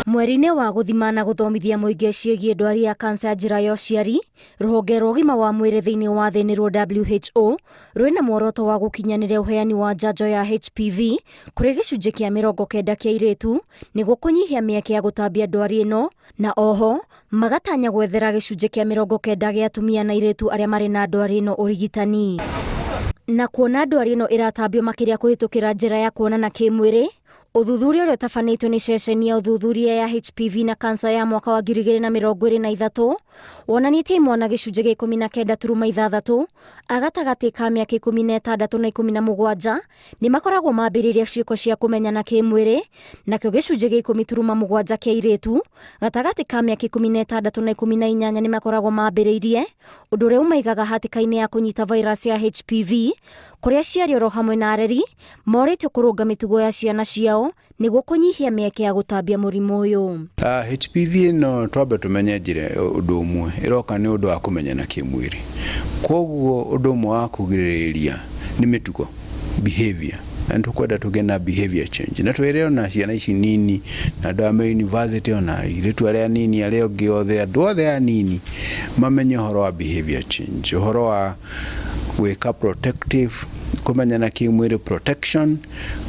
Mweri-inĩ wa gũthima na gũthomithia mũingĩ ciĩgiĩ ndwari ya kansa ya njĩra ya ũciari, rũhonge rwa ũgima wa mwĩrĩ thĩinĩ wa thĩ nĩruo WHO rwĩna muoroto wa gũkinyanĩria ũheani wa njanjo ya HPV kũrĩ gĩcunjĩ kĩa 90 kĩa airĩtu nĩguo kũnyihia mĩeke ya gũtambia ndwari ĩno na oho magatanya gwethera gĩcunjĩ kĩa 90 gĩa atumia na airĩtu arĩa marĩ na ndwari ĩno ũrigitani. Na kuona ndwari ĩno ĩratambio makĩria kũhĩtũkĩra njĩra ya kuonana kĩmwĩrĩ, ũthuthuria ũrĩa ũtabanĩtio nĩ ceceni ya ũthuthuria ya HPV na kansa ya mwaka wa 2023 wonanĩtie imwana gĩcunjĩ gĩa 19.6 a gatagatĩ ka mĩaka 16 na 17 nĩ makoragwo mambĩrĩria ciĩko cia kũmenyana kĩmwĩrĩ, nakĩo gĩcunjĩ gĩa 10.7 kĩa airĩtu gatagatĩ ka mĩaka 16 na 18 nĩ makoragwo mambĩrĩirie, ũndũ ũrĩa ũmaigaga hatĩka-inĩ ya kũnyita virus ya HPV, kũrĩa aciari oro hamwe na areri morĩtio kũrũnga mĩtugo ya ciana ciao nĩguo kũnyihia mĩeke ya gũtambia mũrimũ ũyũ. HPV ĩno twambe tũmenye njĩra ũndũ ũmwe ĩroka nĩ ũndũ wa kũmenyana kĩmwĩrĩ. Kwoguo ũndũ ũmwe wa kũgirĩrĩria nĩ mĩtugo, behavior. Na nĩ tũkwenda tũgĩe na behavior change. Na twĩre ona ciana ici nini na andũ aya me university ona airĩtu arĩa anini arĩa angĩ othe andũ othe anini mamenye ũhoro wa behavior change, ũhoro wa gwĩka protective kũmenyana kĩmwĩrĩ protection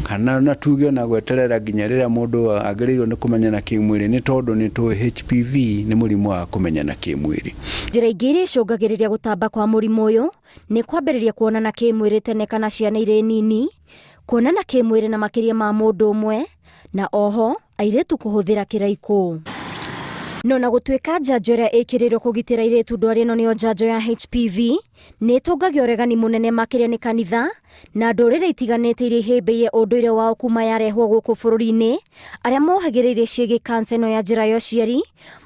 kana na tuge ona gweterera nginya rĩrĩa mũndũ agĩrĩirwo nĩ kũmenyana kĩmwĩrĩ nĩ tondũ nĩ tũĩ HPV nĩ mũrimũ wa kũmenyana kĩmwĩrĩ. Njĩra ingĩ iria icũngagĩrĩria gũtamba kwa mũrimũ ũyũ nĩ kwambĩrĩria kuonana kĩmwĩrĩ tene kana ciana irĩ nini, kuonana kĩmwĩrĩ na makĩria ma mũndũ ũmwe, na oho airĩtu kũhũthĩra kĩraikũ. No na gũtuĩka njanjo ĩrĩa ĩkĩrĩirwo kũgitĩra airĩtu ndwari ĩno nĩyo njanjo ya HPV, nĩ ĩtũngagia ũregani mũnene makĩria nĩ kanitha na ndũrĩrĩ itiganĩte iria ihĩmbĩirie ũndũire wao kuma yarehwo gũkũ bũrũri-inĩ, arĩa mohagĩrĩirie ciĩgiĩ kansa ĩno ya njĩra ya ũciari,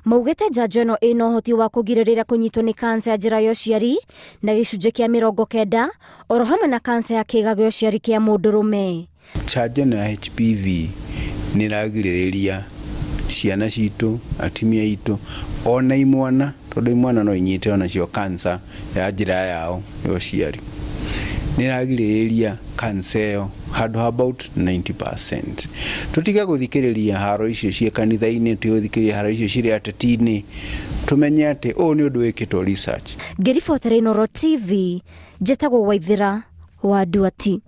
maugĩte njanjo ĩno ĩna ũhoti wa kũgirĩrĩria kũnyitwo nĩ kansa ya njĩra ya ũciari na gĩcunjĩ kĩa 90 oro hamwe na kansa ya kĩĩga gĩa ũciari kĩa mũndũrũme. Njanjo ĩno ya HPV nĩ ĩragirĩrĩria ciana citũ, atumia aitũ, ona imwana, tondũ imwana no inyite onacio cancer ya njĩra yao ya ũciari. Nĩ ĩragirĩrĩria cancer ĩyo handũ ha about 90%. Tũtige gũthikĩrĩria haro icio ciĩ kanitha-inĩ, tũtige gũthikĩrĩria haro icio cirĩ ateti-inĩ, tũmenye atĩ ũyũ nĩ ũndũ wĩkĩtwo research. Ngĩribotera Inooro TV, njĩtagwo Waithĩra wa Nduati.